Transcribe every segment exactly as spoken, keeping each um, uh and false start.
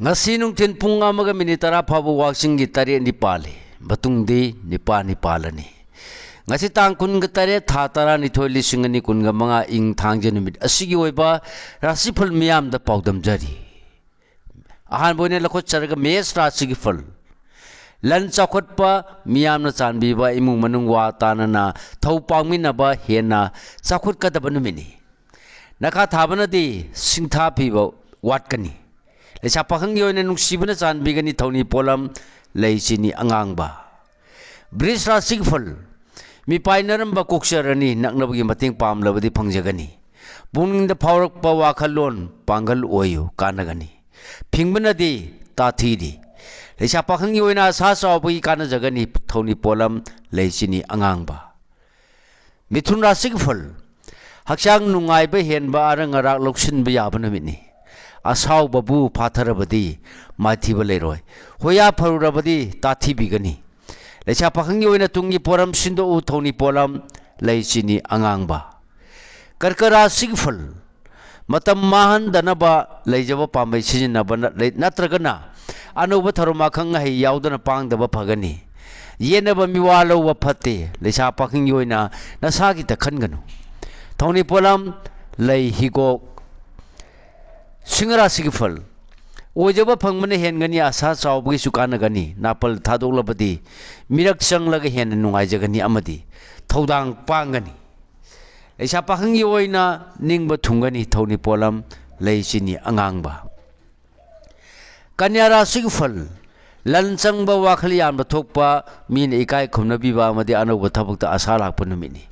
ꯉꯁꯤ ꯅꯨꯡꯊꯤꯜ ꯄꯨꯡ ꯑꯃꯒ ꯃꯤꯅꯤꯠ ꯇꯔꯥ ꯐꯥꯎꯕ ꯋꯥꯛꯆꯤꯡꯒꯤ ꯇꯔꯦꯠꯅꯤ ꯄꯥꯜꯂꯤ꯫ ꯃꯇꯨꯡꯗꯤ ꯅꯤꯄꯥꯜꯅꯤ ꯄꯥꯜꯂꯅꯤ꯫ ꯉꯁꯤ ꯇꯥꯡ ꯀꯨꯟꯒ ꯇꯔꯦꯠ, ꯊꯥ ꯇꯔꯥꯅꯤꯊꯣꯏ, ꯂꯤꯁꯤꯡ ꯑꯅꯤ ꯀꯨꯟꯒ ꯃꯉꯥ, ꯏꯪ ꯊꯥꯡꯖ ꯅꯨꯃꯤꯠ ꯑꯁꯤꯒꯤ ꯑꯣꯏꯕ ꯔꯥꯁꯤꯐꯜ ꯃꯤꯌꯥꯝꯗ ꯄꯥꯎꯗꯝꯖꯔꯤ꯫ ꯑꯍꯥꯟꯕ ꯑꯣꯏꯅ ꯂꯧꯈꯠꯆꯔꯒ ꯃꯦꯁ ꯔꯥꯁꯤꯒꯤ ꯐꯜ꯫ ꯂꯟ ꯆꯥꯎꯈꯠꯄ, ꯃꯤꯌꯥꯝꯅ ꯆꯥꯟꯕꯤꯕ, ꯏꯃꯨꯡ ꯃꯅꯨꯡ ꯋꯥ ꯇꯥꯅꯅ ꯊꯧ ꯄꯥꯡꯃꯤꯟꯅꯕ ꯍꯦꯟꯅ ꯆꯥꯎꯈꯠꯀꯗꯕ ꯅꯨꯃꯤꯠꯅꯤ꯫ ꯅꯈꯥ ꯊꯥꯕꯅꯗꯤ ꯁꯤꯡꯊꯥ ꯄꯤꯕ ꯋꯥꯠꯀꯅꯤ꯫ ꯂꯩꯁꯥ ꯄꯥꯈꯪꯒꯤ ꯑꯣꯏꯅ ꯅꯨꯡꯁꯤꯕꯅ ꯆꯥꯟꯕꯤꯒꯅꯤ ꯊꯧꯅꯤ ꯄꯣꯠꯂꯝ, ꯂꯩ ꯆꯤꯅꯤ ꯑꯉꯥꯡꯕ꯫ ꯕ꯭ꯔꯤꯖ ꯔꯥꯁꯤꯒꯤ ꯐꯜ꯫ ꯃꯤꯄꯥꯏꯅꯔꯝꯕ ꯀꯣꯛꯆꯔꯅꯤ, ꯅꯛꯅꯕꯒꯤ ꯃꯇꯦꯡ ꯄꯥꯝꯂꯕꯗꯤ ꯐꯪꯖꯒꯅꯤ꯫ ꯄꯨꯛꯅꯤꯡꯗ ꯐꯥꯎꯔꯛꯄ ꯋꯥꯈꯜꯂꯣꯟ ꯄꯥꯡꯒꯜ ꯑꯣꯏꯌꯨ, ꯀꯥꯟꯅꯒꯅꯤ꯫ ꯐꯤꯡꯕꯅꯗꯤ ꯇꯥꯊꯤꯔꯤ꯫ ꯂꯩꯁꯥ ꯄꯥꯈꯪꯒꯤ ꯑꯣꯏꯅ ꯑꯁꯥ ꯆꯥꯎꯕꯒꯤ ꯀꯥꯟꯅꯖꯒꯅꯤ ꯊꯧꯅꯤ ꯄꯣꯠꯂꯝ, ꯂꯩ ꯆꯤꯅꯤ ꯑꯉꯥꯡꯕ꯫ ꯃꯤꯊꯨꯟ ꯔꯥꯁꯤꯒꯤ ꯐꯜ꯫ ꯍꯛꯆꯥꯡ ꯅꯨꯡꯉꯥꯏꯕ ꯍꯦꯟꯕ, ꯑꯔꯪ ꯑꯔꯥꯛ ꯂꯧꯁꯤꯟꯕ ꯌꯥꯕ ꯅꯨꯃꯤꯠꯅꯤ꯫ ꯑꯁꯥꯎꯕꯕꯨ ꯐꯥꯊꯔꯕꯗꯤ ꯃꯥꯏꯊꯤꯕ ꯂꯩꯔꯣꯏ꯫ ꯍꯣꯌꯥ ꯐꯔꯨꯔꯕꯗꯤ ꯇꯥꯊꯤꯕꯤꯒꯅꯤ꯫ ꯂꯩꯁꯥ ꯄꯥꯈꯪꯒꯤ ꯑꯣꯏꯅ ꯇꯨꯡꯒꯤ ꯄꯣꯔꯝ ꯁꯤꯟꯗꯣꯛꯎ ꯊꯧꯅꯤ ꯄꯣꯠꯂꯝ, ꯂꯩ ꯆꯤꯅꯤ ꯑꯉꯥꯡꯕ꯫ ꯀꯔꯀ ꯔꯥꯁꯤꯒꯤ ꯐꯜ꯫ ꯃꯇꯝ ꯃꯥꯡꯍꯟꯗꯅꯕ ꯂꯩꯖꯕ ꯄꯥꯝꯕꯩ ꯁꯤꯖꯤꯟꯅꯕ ꯅꯠ-, ꯂꯩ-, ꯅꯠꯇ꯭ꯔꯒꯅ ꯑꯅꯧꯕ ꯊꯧꯔꯝ ꯑꯈꯪ ꯑꯍꯩ ꯌꯥꯎꯗꯅ ꯄꯥꯡꯗꯕ ꯐꯒꯅꯤ꯫ ꯌꯦꯠꯅꯕ ꯃꯤꯋꯥ ꯂꯧꯕ ꯐꯠꯇꯦ꯫ ꯂꯩꯁꯥ ꯄꯥꯈꯪꯒꯤ ꯑꯣꯏꯅ ꯅꯁꯥꯒꯤꯇ ꯈꯟꯒꯅꯨ꯫ ꯊꯧꯅꯤ ꯄꯣꯠꯂꯝ, ꯂꯩ ꯍꯤꯒꯣꯛ꯫ ꯁꯤꯡꯍ ꯔꯥꯁꯤꯒꯤ ꯐꯜ꯫ ꯑꯣꯏꯖꯕ ꯐꯪꯕꯅ ꯍꯦꯟꯒꯅꯤ, ꯑꯁꯥ ꯆꯥꯎꯕꯒꯤꯁꯨ ꯀꯥꯟꯅꯒꯅꯤ꯫ ꯅꯥꯄꯜ ꯊꯥꯗꯣꯛꯂꯕꯗꯤ ꯃꯤꯔꯛ ꯆꯪꯂꯒ ꯍꯦꯟꯅ ꯅꯨꯡꯉꯥꯏꯖꯒꯅꯤ ꯑꯃꯗꯤ ꯊꯧꯗꯥꯡ ꯄꯥꯡꯒꯅꯤ꯫ ꯂꯩꯁꯥ ꯄꯥꯈꯪꯒꯤ ꯑꯣꯏꯅ ꯅꯤꯡꯕ ꯊꯨꯡꯒꯅꯤ ꯊꯧꯅꯤ ꯄꯣꯠꯂꯝ, ꯂꯩ ꯆꯤꯅꯤ ꯑꯉꯥꯡꯕ꯫ ꯀꯟꯌꯥ ꯔꯥꯁꯤꯒꯤ ꯐꯜ꯫ ꯂꯟ ꯆꯪꯕ, ꯋꯥꯈꯜ ꯌꯥꯝꯅ ꯊꯣꯛꯄ, ꯃꯤꯅ ꯏꯀꯥꯏ ꯈꯨꯝꯅꯕꯤꯕ ꯑꯃꯗꯤ ꯑꯅꯧꯕ ꯊꯕꯛꯇ ꯑꯁꯥ ꯂꯥꯛꯄ ꯅꯨꯃꯤꯠꯅꯤ꯫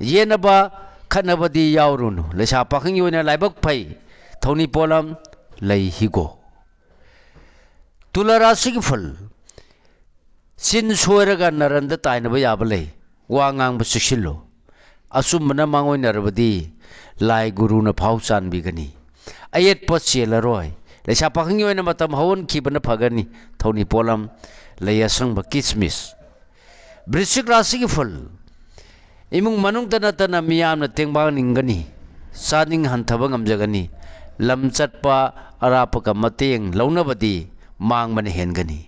ꯌꯦꯠꯅꯕ, ꯈꯠꯅꯕꯗꯤ ꯌꯥꯎꯔꯨꯅꯨ꯫ ꯂꯩꯁꯥ ꯄꯥꯈꯪꯒꯤ ꯑꯣꯏꯅ ꯂꯥꯏꯕꯛ ꯐꯩ ꯊꯧꯅꯤ ꯄꯣꯠꯂꯝ, ꯂꯩ ꯍꯤꯒꯣꯛ꯫ ꯇꯨꯂꯥ ꯔꯥꯁꯤꯒꯤ ꯐꯜ꯫ ꯆꯤꯟ ꯁꯣꯏꯔꯒ ꯅꯔꯟꯗ ꯇꯥꯏꯅꯕ ꯌꯥꯕ ꯂꯩ꯫ ꯋꯥ ꯉꯥꯡꯕ ꯆꯦꯛꯁꯤꯜꯂꯨ꯫ ꯑꯆꯨꯝꯕꯅ ꯃꯥꯡꯑꯣꯏꯅꯔꯕꯗꯤ ꯂꯥꯏ ꯒꯨꯔꯨꯅ ꯐꯥꯎ ꯆꯥꯟꯕꯤꯒꯅꯤ꯫ ꯑꯌꯦꯠꯄ ꯆꯦꯜꯂꯔꯣꯏ꯫ ꯂꯩꯁꯥ ꯄꯥꯈꯪꯒꯤ ꯑꯣꯏꯅ ꯃꯇꯝ ꯍꯧꯍꯟꯈꯤꯕꯅ ꯐꯒꯅꯤ꯫ ꯊꯧꯅꯤ ꯄꯣꯠꯂꯝ, ꯂꯩ ꯑꯁꯪꯕ, ꯀꯤꯁꯃꯤꯁ꯫ ꯕ꯭ꯔꯤꯁꯤꯛ ꯔꯥꯁꯤꯒꯤ ꯐꯜ꯫ ꯏꯃꯨꯡ ꯃꯅꯨꯡꯗ ꯅꯠꯇꯅ ꯃꯤꯌꯥꯝꯅ ꯇꯦꯡꯕꯥꯡ ꯅꯤꯡꯒꯅꯤ꯫ ꯆꯥꯅꯤꯡ ꯍꯟꯊꯕ ꯉꯝꯖꯒꯅꯤ꯫ ꯂꯝ ꯆꯠꯄ ꯑꯔꯥꯞꯄꯒ ꯃꯇꯦꯡ ꯂꯧꯅꯕꯗꯤ ꯃꯥꯡꯕꯅ ꯍꯦꯟꯒꯅꯤ꯫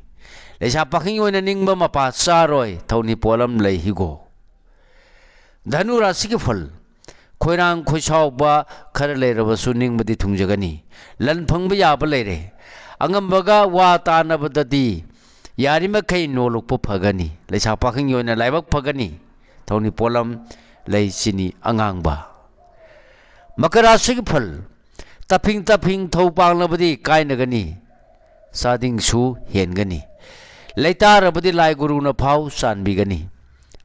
ꯂꯩꯁꯥ ꯄꯥꯈꯪꯒꯤ ꯑꯣꯏꯅ ꯅꯤꯡꯕ ꯃꯄꯥ ꯆꯥꯔꯣꯏ, ꯊꯧꯅꯤ ꯄꯣꯠꯂꯝ ꯂꯩ ꯍꯤꯒꯣꯛ꯫ ꯙꯅꯨ ꯔꯥꯁꯤꯒꯤ ꯐꯜ, ꯈꯣꯏꯔꯥꯡ ꯈꯣꯏꯁꯥꯎꯕ ꯈꯔ ꯂꯩꯔꯕꯁꯨ ꯅꯤꯡꯕꯗꯤ ꯊꯨꯡꯖꯒꯅꯤ꯫ ꯂꯟ ꯐꯪꯕ ꯌꯥꯕ ꯂꯩꯔꯦ꯫ ꯑꯉꯝꯕꯒ ꯋꯥ ꯇꯥꯅꯕꯗꯗꯤ ꯌꯥꯔꯤꯃꯈꯩ ꯅꯣꯂꯨꯛꯄ ꯐꯒꯅꯤ꯫ ꯂꯩꯁꯥ ꯄꯥꯈꯪꯒꯤ ꯑꯣꯏꯅ ꯂꯥꯏꯕꯛ ꯐꯒꯅꯤ꯫ ꯊꯧꯅꯤ ꯄꯣꯠꯂꯝ ꯂꯩ ꯆꯤꯅꯤ ꯑꯉꯥꯡꯕ꯫ ꯃꯀꯔ ꯔꯥꯁꯤꯒꯤ ꯐꯜ, ꯇꯞꯐꯤꯡ ꯇꯞꯐꯤꯡ ꯊꯧ ꯄꯥꯡꯂꯕꯗꯤ ꯀꯥꯏꯅꯒꯅꯤ꯫ ꯆꯥꯗꯤꯡꯁꯨ ꯍꯦꯟꯒꯅꯤ꯫ ꯂꯩꯇꯥꯔꯕꯗꯤ ꯂꯥꯏ ꯒꯨꯔꯨꯅ ꯐꯥꯎ ꯆꯥꯟꯕꯤꯒꯅꯤ꯫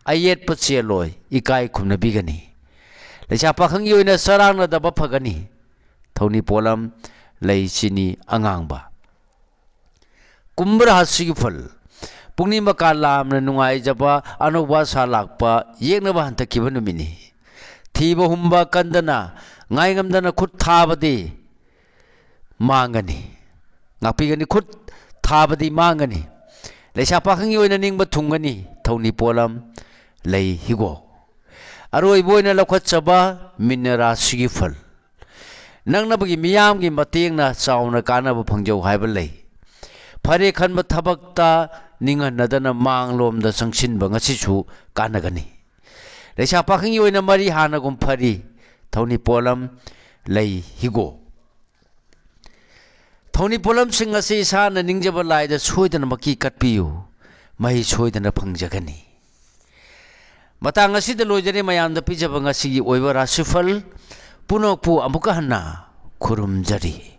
ꯑꯌꯦꯠꯄ ꯆꯦꯜꯂꯣꯏ, ꯏꯀꯥꯏ ꯈꯨꯝꯅꯕꯤꯒꯅꯤ꯫ ꯂꯩꯁꯥ ꯄꯥꯈꯪꯒꯤ ꯑꯣꯏꯅ ꯆꯔꯥꯡꯅꯗꯕ ꯐꯒꯅꯤ꯫ ꯊꯧꯅꯤ ꯄꯣꯠꯂꯝ ꯂꯩ ꯆꯤꯅꯤ ꯑꯉꯥꯡꯕ꯫ ꯀꯨꯝꯚ ꯔꯥꯁꯤꯒꯤ ꯐꯜ, ꯄꯨꯛꯅꯤꯡ ꯃꯀꯥ ꯂꯥꯝꯅ ꯅꯨꯡꯉꯥꯏꯖꯕ ꯑꯅꯧꯕ ꯑꯁꯥ ꯂꯥꯛꯄ ꯌꯦꯛꯅꯕ ꯍꯟꯊꯈꯤꯕ ꯅꯨꯃꯤꯠꯅꯤ꯫ ꯊꯤꯕ ꯍꯨꯝꯕ ꯀꯟꯗꯅ ꯉꯥꯏꯉꯝꯗꯅ ꯈꯨꯠ ꯊꯥꯕꯗꯤ ꯃꯥꯡꯒꯅꯤ꯫ ꯉꯥꯛꯄꯤꯒꯅꯤ, ꯈꯨꯠ ꯊꯥꯕꯗꯤ ꯃꯥꯡꯒꯅꯤ꯫ ꯂꯩꯁꯥ ꯄꯥꯈꯪꯒꯤ ꯑꯣꯏꯅ ꯅꯤꯡꯕ ꯊꯨꯡꯒꯅꯤ꯫ ꯊꯧꯅꯤ ꯄꯣꯠꯂꯝ ꯂꯩ ꯍꯤꯒꯣꯛ꯫ ꯑꯔꯣꯏꯕ ꯑꯣꯏꯅ ꯂꯧꯈꯠꯆꯕ ꯃꯤꯟꯅ ꯔꯥꯁꯤꯒꯤ ꯐꯜ, ꯅꯛꯅꯕꯒꯤ ꯃꯤꯌꯥꯝꯒꯤ ꯃꯇꯦꯡꯅ ꯆꯥꯎꯅ ꯀꯥꯟꯅꯕ ꯐꯪꯖꯧ ꯍꯥꯏꯕ ꯂꯩ꯫ ꯐꯔꯦ ꯈꯟꯕ ꯊꯕꯛꯇ ꯅꯤꯡꯍꯟꯅꯗꯅ ꯃꯥꯡꯂꯣꯝꯗ ꯆꯪꯁꯤꯟꯕ ꯉꯁꯤꯁꯨ ꯀꯥꯟꯅꯒꯅꯤ꯫ ꯂꯩꯁꯥ ꯄꯥꯈꯪꯒꯤ ꯑꯣꯏꯅ ꯃꯔꯤ ꯍꯥꯟꯅꯒꯨꯝ ꯐꯔꯤ꯫ ꯊꯧꯅꯤ ꯄꯣꯠꯂꯝ ꯂꯩ ꯍꯤꯒꯣꯛ꯫ ꯊꯧꯅꯤ ꯄꯣꯠꯂꯝꯁꯤꯡ ꯑꯁꯤ ꯏꯁꯥꯅ ꯅꯤꯡꯖꯕ ꯂꯥꯏꯗ ꯁꯣꯏꯗꯅꯃꯛꯀꯤ ꯀꯠꯄꯤꯌꯨ꯫ ꯃꯍꯩ ꯁꯣꯏꯗꯅ ꯐꯪꯖꯒꯅꯤ꯫ ꯃꯇꯥꯡ ꯑꯁꯤꯗ ꯂꯣꯏꯖꯔꯦ ꯃꯌꯥꯝꯗ ꯄꯤꯖꯕ ꯉꯁꯤꯒꯤ ꯑꯣꯏꯕ ꯔꯥꯁꯤꯐꯜ ꯄꯨꯝꯅꯃꯛꯄꯨ ꯑꯃꯨꯛꯀ ꯍꯟꯅ ꯈꯨꯔꯨꯝꯖꯔꯤ꯫